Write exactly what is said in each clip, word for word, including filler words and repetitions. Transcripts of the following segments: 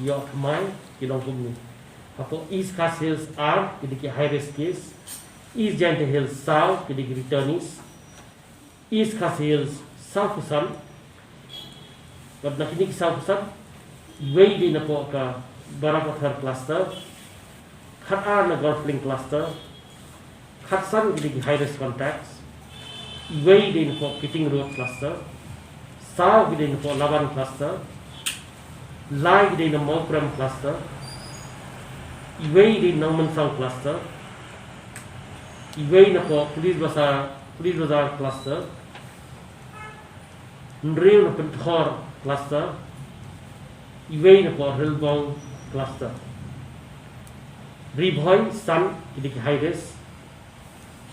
Ïoh thymmai ki long kumne. Hapoh East Khasi Hills ar ki dei ki high risk case. East Jaintia Hills saw ki dei ki returnees. East Khasi Hills sawphew san. Bad na kine ki sawphew san, wei dei napoh ka Barapathar cluster. Khat ar na Golf Link cluster. Khatsan ki dei ki high risk contacts. Iwei dei napoh Keating Road cluster. Saw ki dei napoh Laban cluster. Lai ki dei na Mawprem cluster. Iwei dei Nongmensong cluster. Iwei napoh Police Bazar, Police Bazar cluster. Hynriew na Pynthor cluster. Iwei napoh Rilbong cluster. Ri Bhoi san ki dei ki high risk.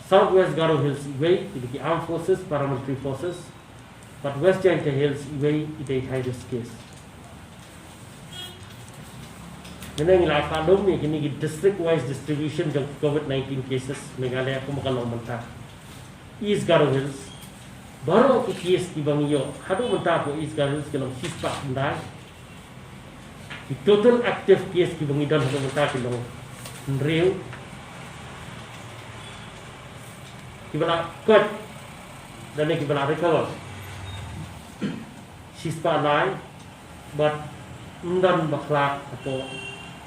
South West Garo Hills iwei ki dei ki armed forces, paramilitary forces. Bad West Jaintia Hills iwei i dei high risk case. Mynne ngi la pynlong ïa kine ki district wise distribution jong covid nineteen cases Meghalaya kumba ka long mynta. East Garo Hills, baroh ki case kiba ngi ïoh haduh mynta hapoh East Garo Hills ki long shispah khyndai. Ki total active case kiba ngi don haduh mynta ki long hynriew. Kiba la koit lane kiba la recover shispah lai. Bad ym don ba khlad hapoh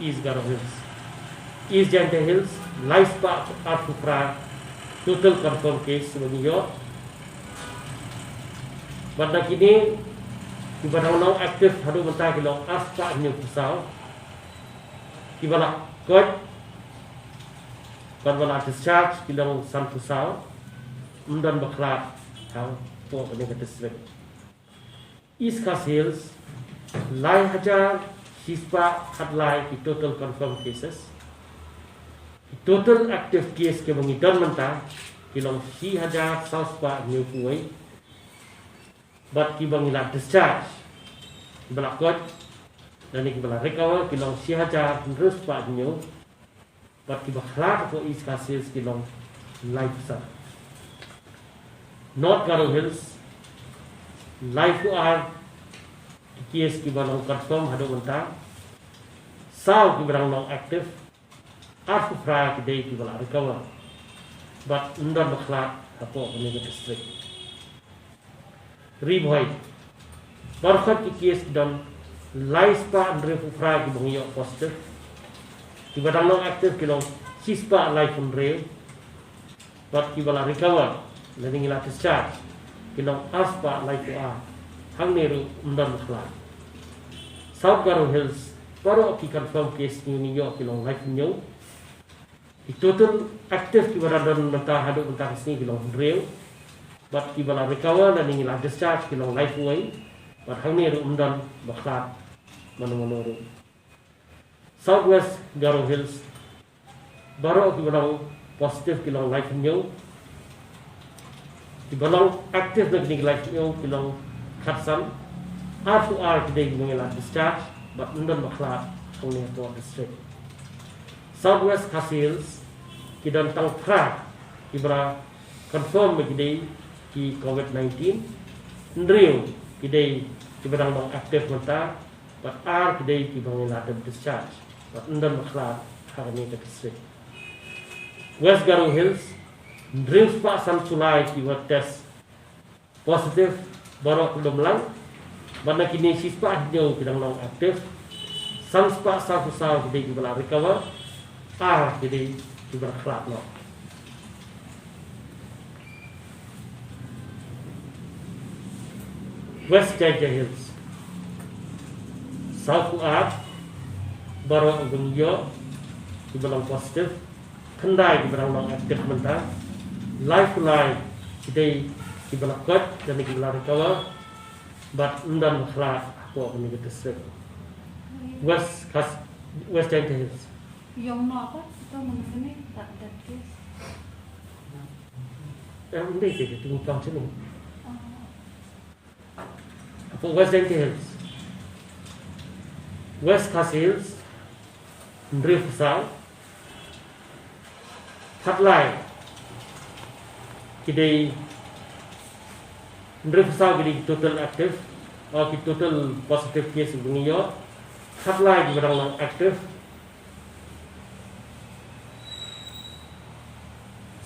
East Garo Hills. East Jaintia Hills, lai spah arphew phra total confirm case ba ngi ïoh. Bad na kine kiba dang long active haduh mynta ki long ar spah hynñiewphew saw. Kiba la koit bad ba la discharge ki long sanphew saw. Ym don ba khlad hapoh kane ka district. East Khasi Hills, lai hajar shispah khatlai ki total confirmed cases. Ki total active case kiba ngi don mynta ki long shi hajar saw spah hynñiewphew wei. Bad kiba ngi la discharge, kiba la koit lane kiba la recover ki long shi hajar hynriew spah hynñiew. Bad kiba khlad hapoh East Khasi Hills ki long laiphew san. North Garo Hills, laiphew ar ki case kiba long confirm haduh mynta. Saw kiba dang long active. Arphew phra ki dei kiba la recover. Bad ym don ba khlad hapoh kane ka district. Ri Bhoi, baroh ki case ki don lai spah hynriewphew phra kiba ngi ïoh positive. Kiba dang long active ki long shi spah laiphew hynriew. Bad kiba la recover lane ngi la discharge ki long ar spah laiphew ar. Hangne ruh ym don ba khlad. South Garo Hills, baroh ki confirm case ngi ïoh ki long laiphew hynñiew. Ki total active kiba la don mynta haduh mynta ka sngi ki long hynriew. Bad kiba la recover lane ngi la discharge ki long laiphew wei. Bad hangne ruh ym don ba khlad mano mano ruh. South West Garo Hills, baroh kiba long positive ki long laiphew hynñiew. Kiba long active na kine ki laiphew hynñiew ki long khatsan. Arphew ar ki dei kiba ngi la discharge bad ym don ba khlad hangne hapoh district. South West Khasi Hills, ki don tang phra kiba la confirm ba ki dei ki covid nineteen. Hynriew ki dei kiba dang long active mynta. Bad ar ki dei kiba ngi la dep discharge bad ym don ba khlad ha kane ka district. West Garo Hills, hynriew spah sanphew lai kiba test positive baroh ki lum lang. Bad na kine shi spah hynñiew ki dang long active. San spah sawphew saw ki dei kiba la recover. Ar ki dei kiba la khlad noh. West Jaintia Hills, sawphew ar baroh ba ngi ïoh kiba long positive. Khyndai kiba dang long active mynta. Laiphew lai ki dei kiba la koit lane kiba la recover. Bad ym don ba khlad hapoh kane ka district. West Khas, West Jaintia Hills. Ïong noh pat, ito mynta kane, that, that case. Eh, ym dei te, te, te, te, te. Hapoh West Jaintia Hills, West Khasi Hills, hynriewphew saw. Khatlai ki dei, hynriewphew saw ki dei ki total active, oh, ki total positive case ba ngi ïoh. Khatlai kiba dang long active.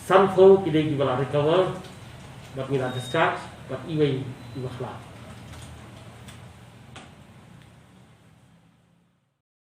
Sanphew ki dei kiba la recover bad ngi la discharge, bad iwei iba khlad.